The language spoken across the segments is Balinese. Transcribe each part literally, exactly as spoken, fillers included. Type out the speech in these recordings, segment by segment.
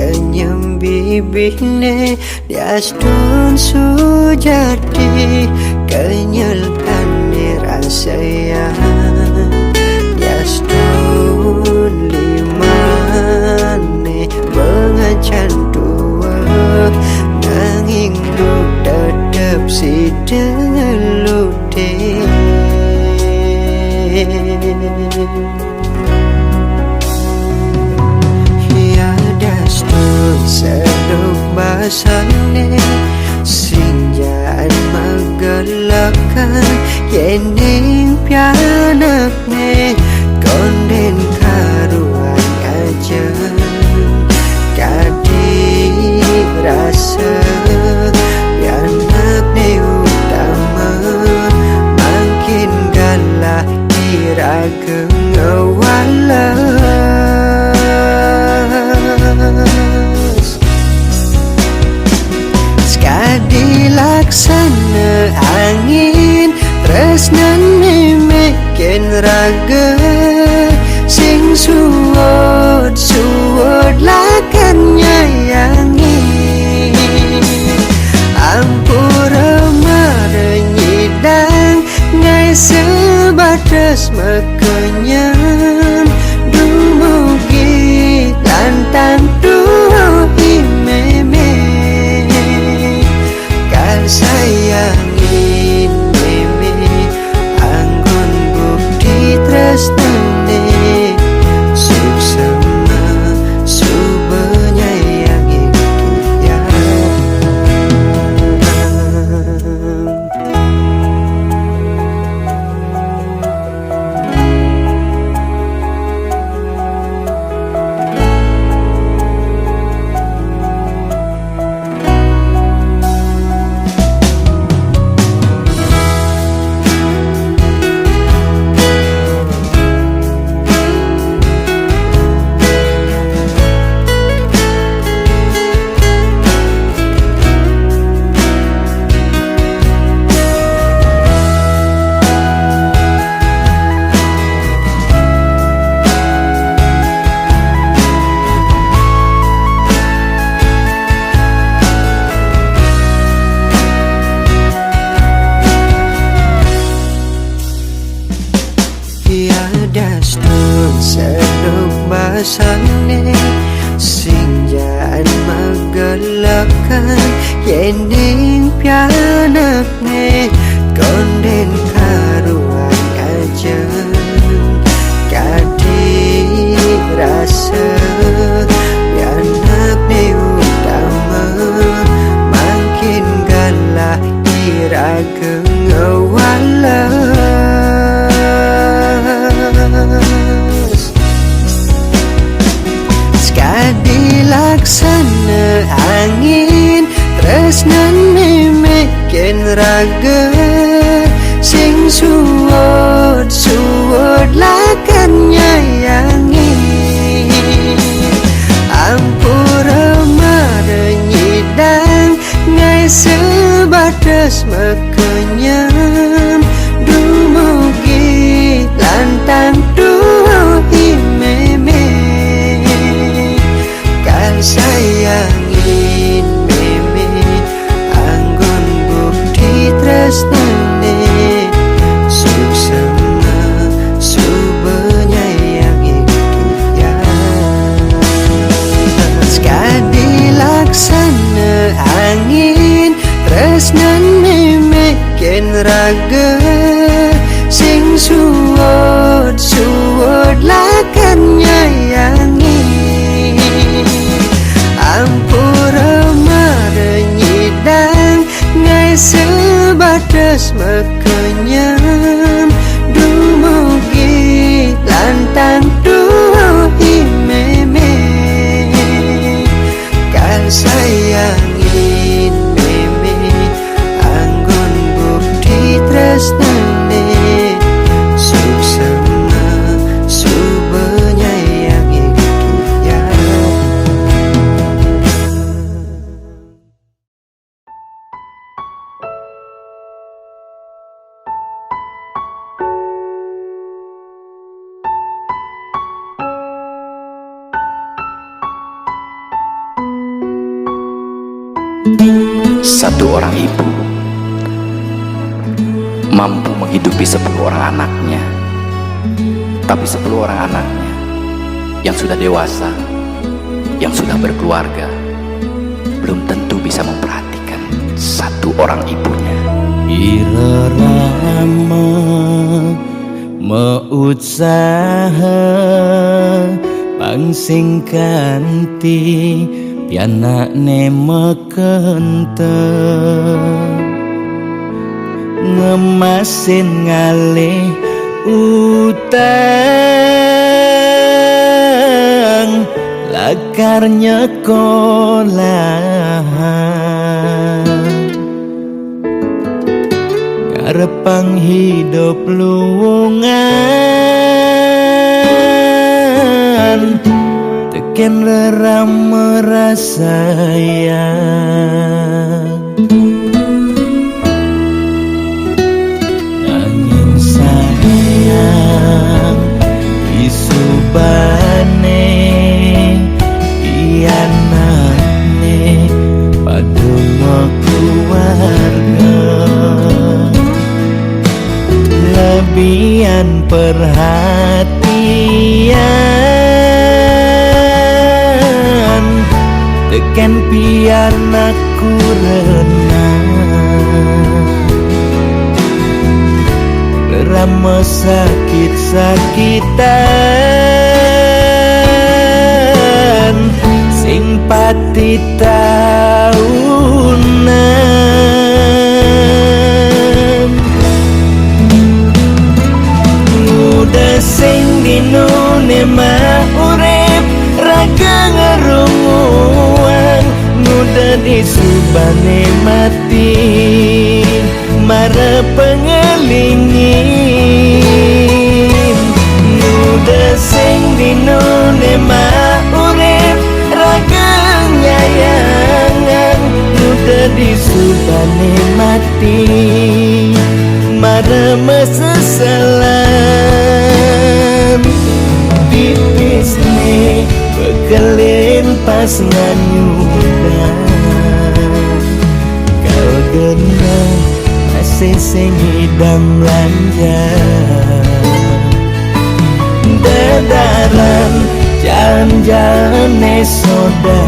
Nyem bibihne diastun sujati, kenyel tane rasaya diastun limane bengacan tua, nanging lu tetep sida lute. Ia dastun seduk basane, sinjan megelekan yening pianakne, konden karuan aja kadi rasa pianakne utama, mangkin galah iraga ngewales. Sekadi laksana angin, tresnane meken raga, sing suud-suud lakar nyayangi. Ampura mara nyidang, ngai sebatas makanyan, dumugi lantang tua i meme. Kal sayangi meme, anggon bukti tresnane, suksma suba nyayangi tiang. Ia dastun seduk basane, sinjan megelekan yening pianakne, konden karuan aja kadi rasa pianakne utama, mangkin galah iraga ngewales. Sekadi laksana angin, tresnane meken raga, sing suud-suud lakar nyayangi. Ampura mara nyidang, ngai sebatas makanyan, dumugi lantang tua i meme. Kal sayangi meme, anggon bukti tresnane, suksma suba nyayangi tiang. Sekadi laksana angin, tresnane meken raga, sing suud-suud lakar nyayangi. Ampura mara nyidang, ngai sebatas makanyan, dumugi lantang tua i meme. Kal sayangi meme, anggon bukti tresnane, suksma suba nyayangi tiang. Satu orang ibu mampu menghidupi sepuluh orang anaknya, tapi sepuluh orang anaknya yang sudah dewasa, yang sudah berkeluarga, belum tentu bisa memperhatikan satu orang ibunya. Irerama meusaha pang sing kanti pianakne mekente ngemasin ngalih utang lakar nyekolahan ngarepang hidup luwungan teken rerama rasayang. Nanging sayang, isubane pianakne padha keluarga lebihan perhatian teken pianakku renang rama sakit-sakitan sing pati taunan. Muda sing dinune mah urip raga ngerunguang, muda disubane mati mara pengelingi. Muda sing dinune mah urip raga nyayangan, muda disubane mati mara meseselan. Pipisne bekelin pas nganyudan kal genah masih sing idam lanjang. Dedaran janjane soda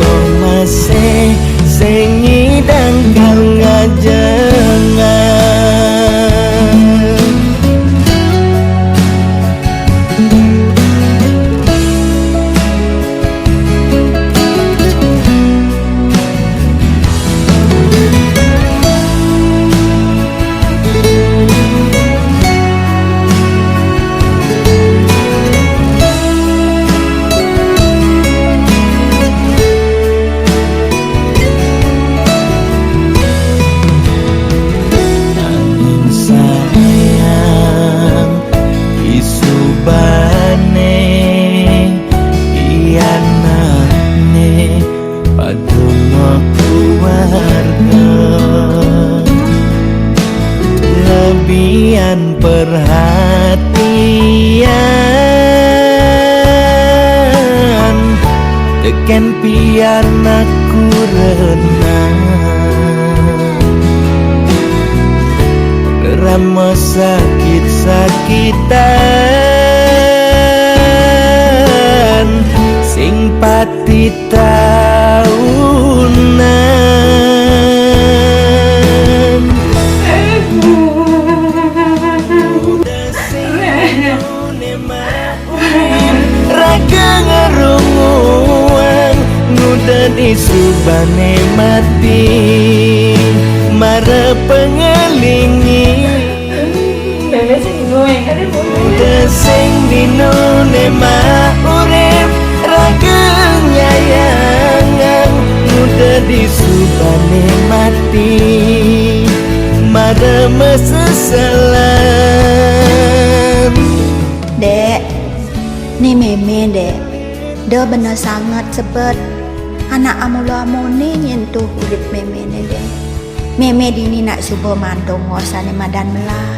to masih sing idang kang ngajengan. Nanging sayang, isubane pianakne padha keluarga lebihan perhatian teken pianakku renang rama sakit-sakitan sing pati taunan. Raga ngerunguang, muda disubane mati mara pengelingi. Muda sing dinune mah urip raga nyayangan, muda disubane mati mara meseselan. Dek, ni meme, Dek. Da bena sanget sebet. Anak amula-amune nyentuh urip memene, Dek. Meme dini nak suba mantung ngosane madan melah.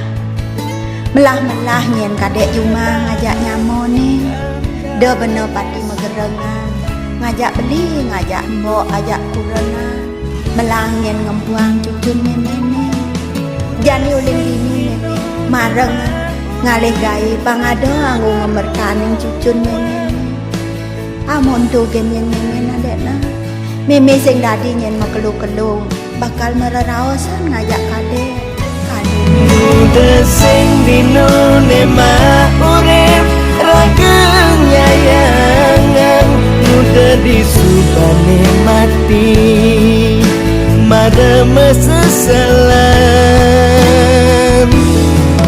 Melah-melah nyen kadek jumah ngajak nyamone. Da bena pati megerengan. Ngajak beli, ngajak embok, ajak kurena. Melangin ngembuang cucun mémé né. Jani uling dini mémé mareng ngalih gaé pang ada anggo ngemerkaning cucun mémé né. Amun tu gén nyén mémé nadékna. Mémé sing dadi nyén makelo-kelo bakal mareraosan ngajak kadék. Nguda sing dinoné mak urip raga nyayangan, nguda disubané mati mara maseselan.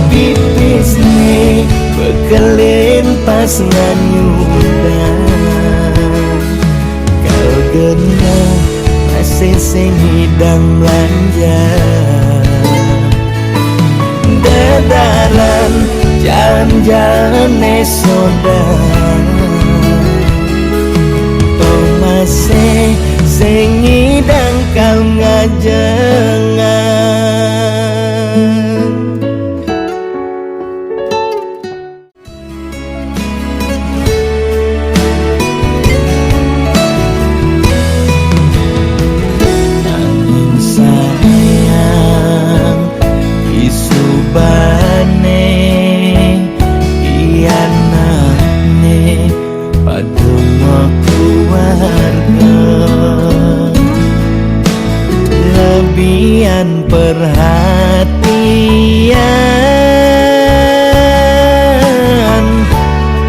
Pipisné bekelin pas nganyudan. Kal genah masih sing ngidang belanja. Dedaran jan-jané soda. To masih sing ngidang kal ngajengan. Nanging sayang, isubané, ianakné, pada makeluarga. Lebihan perhatian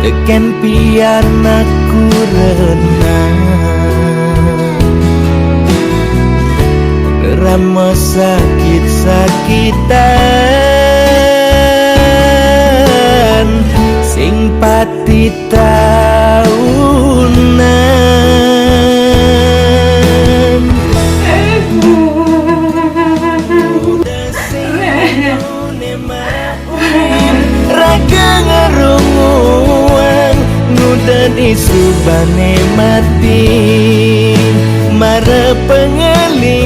tekén pianak kurenan. Rama sakit-sakitan sing pati taunan. Raga ngerunguang, nguda disubané mati mara pangeli